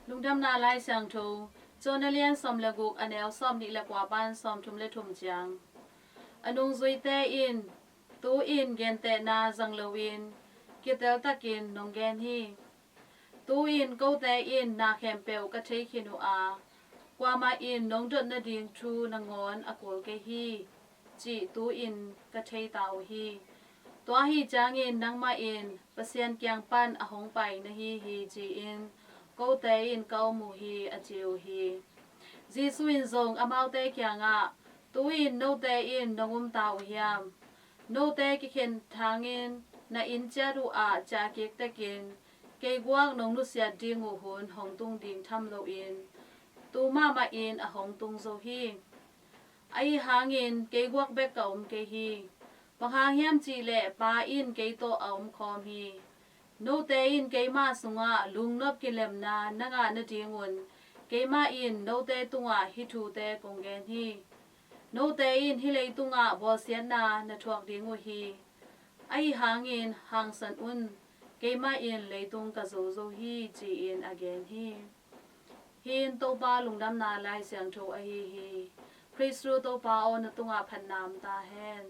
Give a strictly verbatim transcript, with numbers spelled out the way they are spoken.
Lungdamna Lai Siangtho, John a lian sawm le guk, a neu sawm nih le kua pan sawm thum le thum ciang. A nungzuite in, tu-in gentehna zang loin kitel takin nong gen hi. Tu-in kote in na khempeuh ka thei khin uh a, kuamah in nong dot nading thu nangawn a kul kei hi, cih tu-in ka thei ta uh hi. Tua ahi ciangin nangmah in Pasian kiang pan a hong pai na hi hi, ci-in kote in ka um uh hi, a ci uh hi. Jesu in zong amaute kiangah, tu-in note in nong um ta uh hiam? Note kikhen thangin na inn ciat uh ah ciah kik tekin keiguak nong nusiat ding uh hun hong tung ding tham loin tu mahmah in a hong tung zo hi. Ahi hangin keiguak bek ka om kei hi. Bang hang hiam cih leh Pa in kei tawh a om khawm hi. Note in keima sungah lungnop kilemna na ngah nadingun keimah in note tungah hih thute kong gen hi. Note in hih leitungah bawlsiatna na thuak ding uh hi. Ahi hangin hangsan un, keimah in leitung ka zo zo hi, ci-in a gen hi. Hih in Topa Lungdamna Lai Siangtho ahi hi. Khristu Topa aw, na tungah phatna om ta hen.